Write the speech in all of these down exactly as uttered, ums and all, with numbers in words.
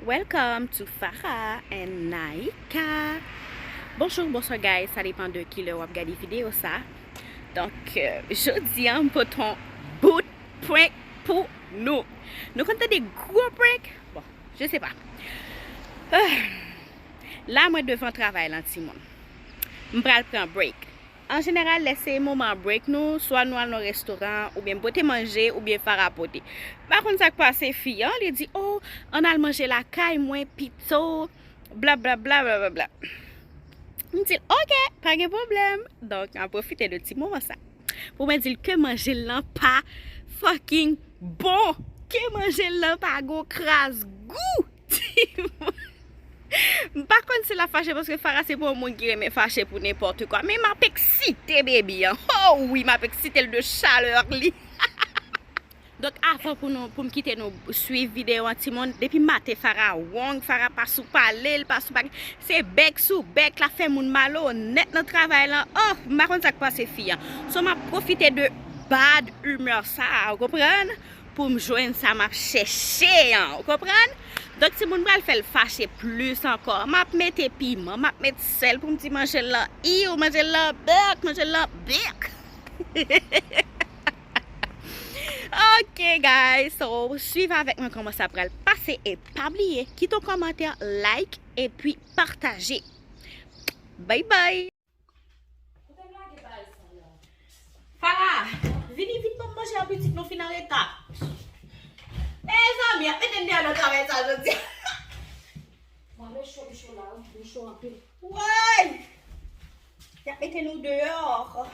Welcome to Farah and Naika. Bonjou, bonswa guys, sa depann de kilè w ap gade videyo sa. Donk, euh, jodi a, m pote yon bout prank pou nou. Nou konn tande gwo prank? Bon, je sais pas. Ah. La, mwen devan travay lan, timoun. M pral pran break. An jeneral, lè se moman break nou, swa nou al nan restoran, oubyen m pote manje, oubyen Farah pote. M pa konn sa k pase fi an, li di, "Oh, ann al manje lakay mwen pito, bla, bla, bla, bla, bla, bla." M di l, "Ok, pa gen pwoblèm." Donk, m ap pwofite de ti moman sa pou mwen di l ke manje l lan pa fucking bon, ke manje l lan pa gon kras gou. M pa konn si l ap fache paske Farah se pa yon moun ki renmen fache pou nenpòt kwa. Men m ap eksite baby an. Oh wi, m ap eksite l de chalè li. Donk, avan pou nou, pou m kite nou swiv videyo an, timoun, depi maten Farah wrong, Farah pa sou pale, l pa sou bagay. Se bèk sou bèk, l ap fè moun malonèt nan travay lan. Oh, m pa konn sa k pase fi an. So, m ap pwofite de bad humeur sa a, ou konprann? Pou m jwenn sa m ap chèche an, ou konprann? Donk, timoun pral fè l fache plis ankò. M ap mete piman, m ap met sèl pou m di manje l lan iw, manje l lan bèk, manje l lan bèk. Ok, guys, so, swiv avèk mwen kòman sa pral pase e pa bliye, kite yon kòmantè, like, epi pataje. Bye bye! Farah, vini vit ban m manje an pitit, nou fin an reta. Mezanmi, y ap mete n deyò nan travay sa jodi a. Mwen, men cho, m cho la wi, m cho anpil. Woy! Y ap mete nou deyò.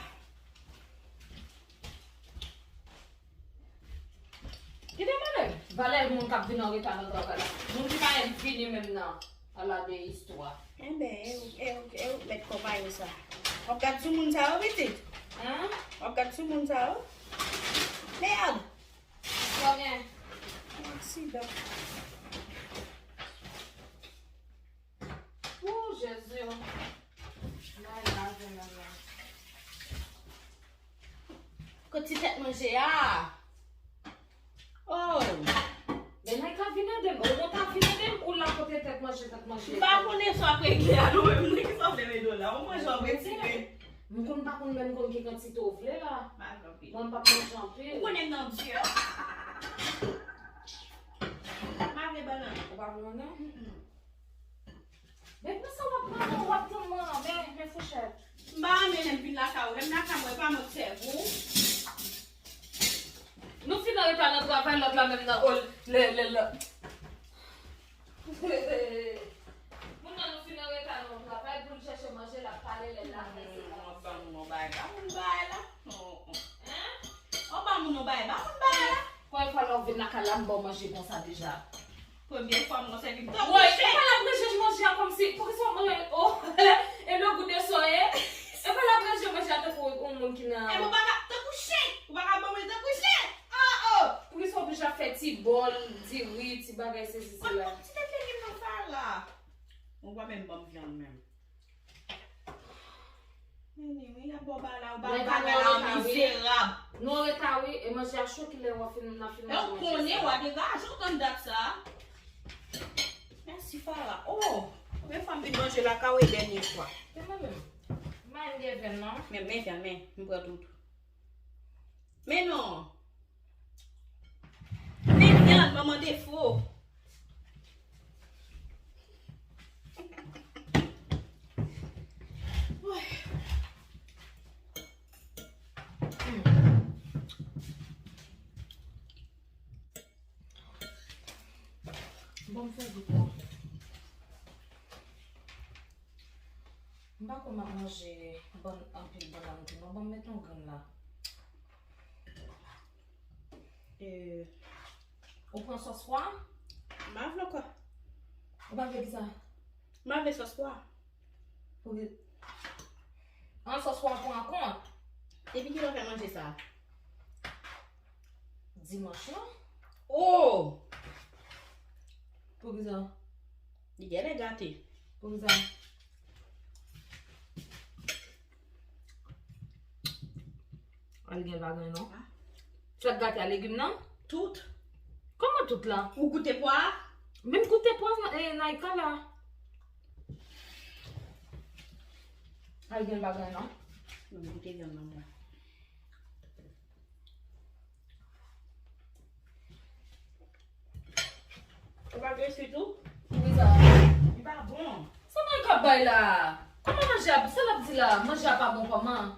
Kite mwen menm. Valè moun k ap vin an reta nan travay la. Moun ki pa menm vini menm nan. Ala de istwa. Enben, e ou, e ou, e ou k mèt konpayi sa. W ap gad sou moun sa yo, pitit? Hen? W ap gad sou moun sa yo? Mèd! Sa gen? Yon aksidan. Ooh, Jezi. Mwen lave men mwen. Kot ti tèt manje a? Oh! Men nèg la vin ede m. Ou konn ta vin ede m, ou la kote tèt manje, tèt manje. M pa konnen sa w ap regle a, non, men m di ki sa w vle m ede w la. Ou manje w ap retire. M konn pa konn menm konn ki kantite w vle la. Manje anpil. Mwen m p ap manje anpil. Ou konnen m nan di a. M pa vle bannann. Ou pa vle bannann? Mm-mm. Men pou sa w ap pran, w ap tann mwen, men, men fouchèt. M pa renmen lè m vin lakay ou. Lè m lakay mwen, e pa mwen k sèvi w. Nou fin an reta nan travay, lòt la menm nan, oh, lè, lè, lè. Moun nan nou fin an reta nan travay, pou l chèche manje, l ap pale, lè l la prese. Ou ap ban moun yon bagay, ba moun bagay la. Oh, oh. Hen? Ou ap ban moun yon bagay, ba moun bagay la. Konbyen fwa lè w vin lakay la, m ba w manje konsa deja? Premye fwa m wè w sèvi m tankou chen. Woy, e pa l ap ranje manje a kòmsi, poukisa w ap manje, oh, e le gou de soye? E pa l ap ranje manje a tankou yon moun ki nan. Epi w pa ka, tankou chen, ou pa ka ban mwen tankou chen. Oh, oh. Poukisa w oblije ap fè ti bòl, diri, ti bagay, sesi, sela? Kòm ti tèt legim nan sa la. Ou pa menm ban m vyann menm. Men li wi, y ap ba w bagay la, ou ba m bagay la, mizerab. Nou an reta wi, e manje a cho, kilè w ap fin, n ap fin manje manje sa. E w konnen, w a degaje w tann dat sa. Mèsi, Farah. Oh, premye fwa m vin manje lakay ou e dènye fwa. Se mwen menm. M pa menm gen vyann non. Men, men vyann, men, m pran tout. Men non. Men vyann, manman defo. Bon, m fè gout la. M pa kwè m ap manje bann, anpil bannann tou non. Ban m met yon grenn la. E, ou pran sòs pwa? M pa vle kwa. Ou pa vle kisa? M pa vle sòs pwa. Poukisa? An sòs pwa pran kont. Depi kilè w fè manje sa? Dimanch lan. Oh! Poukisa? Li genlè gate. Poukisa? Al gen bagay non. Sa k gate a legim nan? Tout. Kòman tout la? Ou goute pwa a? Menm goute pwa nan Naika la. Al gen bagay non. Mwen goute vyann nan mwen. Ou pa gresi tou? Poukisa? Li pa bon. Sa Naika bay la? Kòman manje a? Sa l ap di la? Manje a pa bon kòman?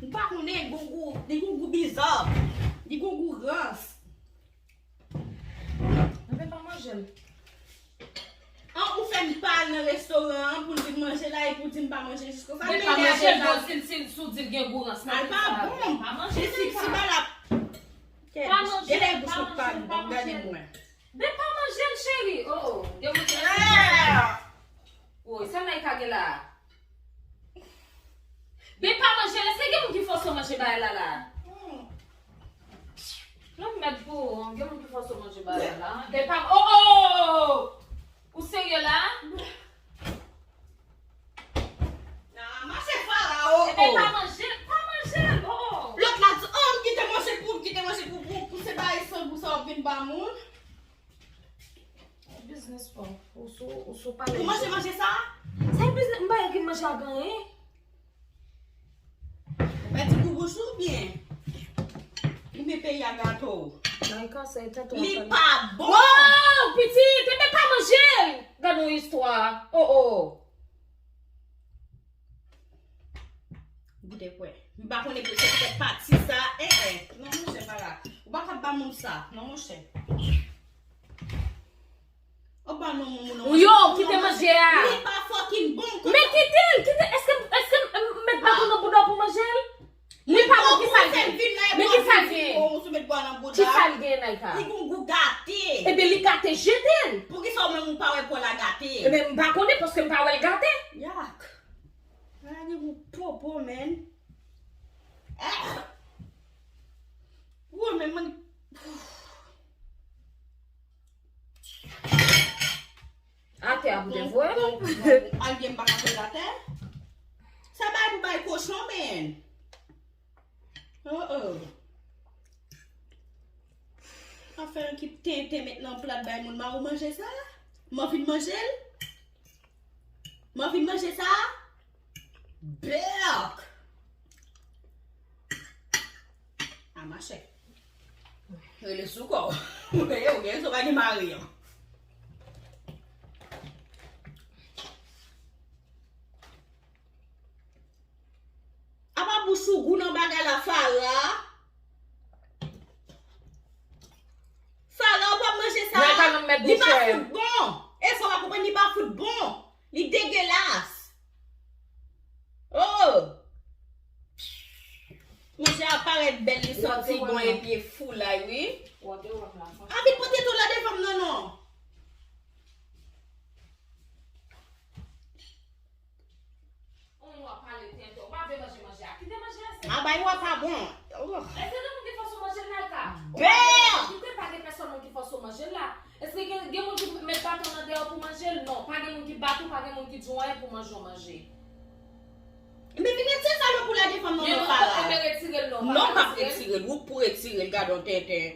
M pa konnen, li gon gou, li gon gou biza. Li gon gou rans. Mwen pa manje l. An, ou fè m pa al nan restoran an pou l vin manje la epi w di m pa manje jis konsa. Men pa manje l, bon, si l, si l, si w di l gen gou rans, al pa bon. Pa manje l, si, si pa la. Pa manje l, pa manje l, pa manje l. Men pa manje l, cheri. Oh, oh. Gen moun ki... Ah! Oh, sa Naika gen la? Ben pa manje l, èske gen moun ki fòse w manje bagay la la? Non, m mèt pou ou, gen moun ki fòse w manje bagay la la. Ben pa, oh, oh, oh, oh, oh! Ou serye la? Nan, manje Fara, oh, oh. Eben pa manje l, pa manje l, oh, oh. Lòt la di, oh, m kite manje pou, m kite manje pou, pou, pou se bagay san gou sa w ap vin ba moun. Biznis pa w. Ou sou, ou sou pale. Ou manje manje sa? Sa e biznis, m pa gen ki manje ak anyen. Ou pèdi gou bouch ou byen? Ou men peyi a gate w. Nan kase tèt ou. Li pa bon. Wow, pitit, ebyen pa manje l. Gad yon istwa. Oh, oh. Goute kwè. M pa konnen pou se poutèt pati sa. Eh, eh. Non, monchè, Fara. Ou pa ka ba moun sa. Non, monchè. Ou ba non moun non. Yo, kite manje a. Li pa fucking bon. Men kite l, kite, èske, èske m met baton nan bouda w pou manje l? Li pa bon, kisa l gen? Men kisa l gen? Kisa l gen, Naika? Li gon gou gate. Ebyen, li gate, jete l. Poukisa ou menm ou pa wè kò l la gate? Ebyen, m pa konnen paske m pa wè l gate. Yak. Ala gen gou popo, man. Ah! Ou menm, man. Atè a pou te voye. Al gen m pa ka fè l atè. Sa bay pou bay kochon, men. Oh, oh. Afè ki tenten met nan plat bay moun, ma ou manje sa? M anvi manje l? M anvi manje sa? Bèk! A machè. Rele sou kò w. Ou gen, ou gen, sa w pa gen mari an. Apa bouch ou gou nan bagay la, Fara? Fara, ou pa manje sa? Li pa fout bon. E sa w pa konprann, li pa fout bon. Li degelas. Oh! Manje a parèt bèl, li santi bon epi e foulay, wi. Anvi pote tou la devan m nan, non. Ou menm w ap pale tenten, ou pa vle manje manje a. Kite manje a, se... A bay ou a pa bon. Oh. Èske gen moun ki fòse w manje l, Naika? Bèk! Kite, pa gen pèsonn moun ki fòse w manje l la. Èske gen, gen moun ki met baton nan dèyè w pou manje l? Non, pa gen moun ki bat ou, pa gen moun ki di w anyen pou manje w manje. Men vin retire sa non pou la devan m non, non, Fara. Ebyen retire l non, pa retire l. Non, m p ap retire l, ou k pou retire l, gad on tenten.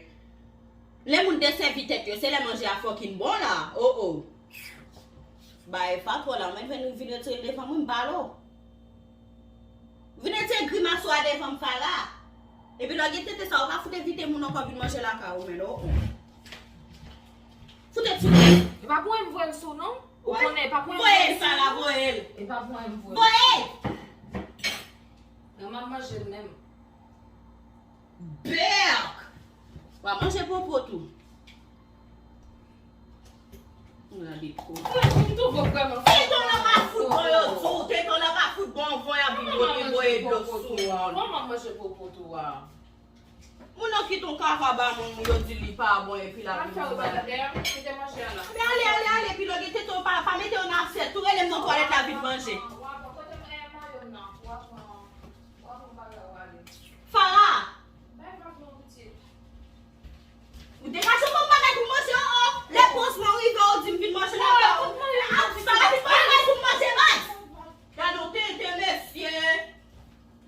Lè moun desèvi tèt yo, se lè manje a fucking bon la. Oh, oh. Bay fa twò la, mwen vin, vin retire l devan mwen, m pale w. Vin retire grimas ou a devan m, Fara. Epi lè w gen tenten sa, ou pa fout envite moun ankò vin manje lakay ou, men, oh, oh. Fout retire l. E pa pou mwen m voye l sou, non. Ou konnen, e pa pou mwen m voye l, Fara, voye l. E pa pou mwen m voye l. Voye l! Mwen m ap manje l menm. Bèk! W a manje popo tou. Gade ko. Mwen, m twouve w vrèman fò. Teton nan pa fout bon, yo di w. Teton nan pa fout bon, van y ap vin voye dlo sou moun. Kòman manje popo tou a? Moun nan kite yon kaka ba moun, yo di li pa bon, epi l ap vin di bagay. Kite manje a la. Men ale, ale, ale, epi lè w gen teton, pa, pa mete yo nan asyèt, tou rele m nan twalèt la vin manje. Wa, wa, kote m, eh, mayo m nan? Wa pran. Fara! Bay vag non, pitit. Ou degaje w ban m bagay pou manje, oh, oh. Lè pòz mwen rive, ou di m vin manje nan kay ou. Fara, vin ban m bagay pou m manje, baz. Gade yon tenten, mesye.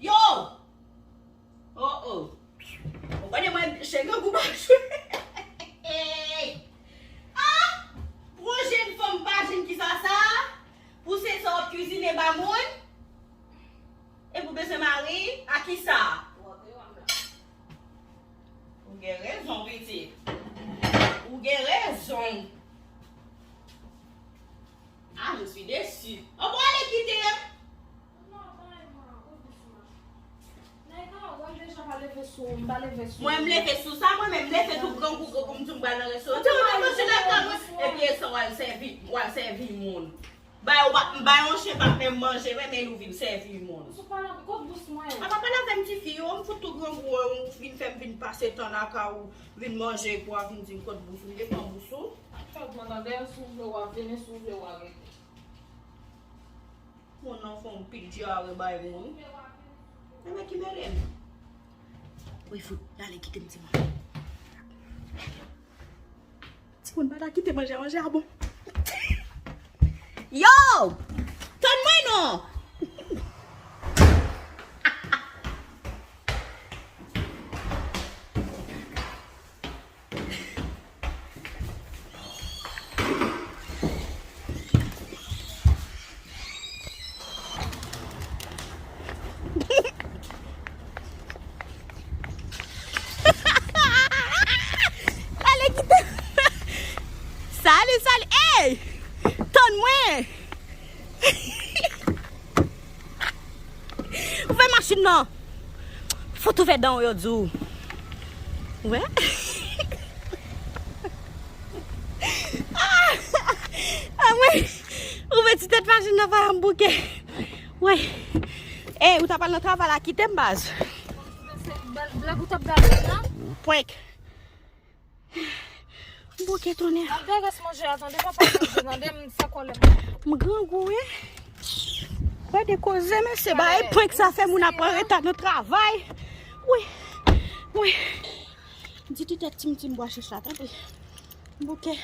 Yo! Oh, oh. Ou konnen mwen, Che grangou pa jwe. Ey! Ah! Pou yon jenn fanm pa jwenn kisa sa? Pou se sa w ap kwizine ba moun? E pou bezwen mari? A kisa? Ou gen rezon, pitit. Ou gen rezon. Ah, je suis déçue. An bon, ale kite m. Mwen m leve sou sa, mwen menm m leve tou grangou, grangou, m di m pral nan restoran. Ti mwen manje nan kay mwen, epi e sa w al sèvi, w al sèvi moun. Bay, w pa, bay yon chen pa menm manje, men, men ou vin sèvi moun. Sou pale anpil, kot bous mwen? A pa pale avè m tifi, yo, m fout tou grangou, ou vin fè m vin pase tan lakay ou, vin manje, epi w a vin di m kot bous ou, m te pran bous ou. Fè w mande, si w vle w a vini, si w vle w a rete. Moun nan fè yon pil dyare bay moun. Enben ki mele m. Wi fout, ale kite m ti moun. Ti moun pa ta kite manje, manje a bon. Yo! Tann mwen non! Ale kite. Salut, salut. Ey! Tann mwen. Ouvè machin nan. Fout ouvè dan w yo di w. Wè. Ah, mwen. Ouvè ti tèt machin nan pa m bouke. Wè. Ey, ou ta pral nan travay la, kite m baz. Blag ou t ap gade la? Prank. Bouke tonnè. Ap degès manje a, tande, papa manje, tande, m fè kòlè m. M grangou, wi. Gade koze, mesye, ba e prank sa fè moun ap an reta nan travay. Wi, wi. Di ti tèt Tim Tim bwa chich la, tande. Bouke.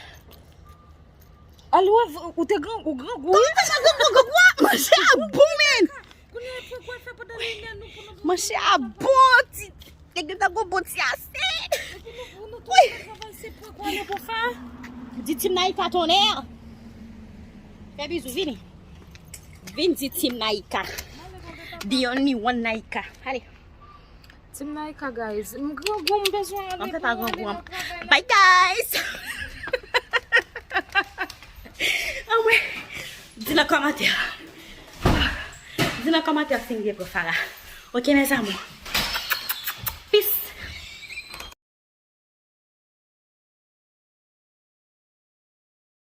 Al wè, ou te grangou, grangou, wi. Kòman sa grangou, grangou a? Manje a bon, men. Kounye a, prank w al fè pandan li men nou pou nou. Manje a bon, ti. Nèg yo ta gon bon ti asid. Wi. Di Tim Naika tonnè. Fè bizou, vini. Vin di Tim Naika. The only one Naika. Ale. Tim Naika, guys. M grangou, m bezwen ale. An fè pa grangou an. Bye, guys. Anmwe. Di nan kòmantè. Di nan kòmantè si m gen pran Fara. Ok, mes amours.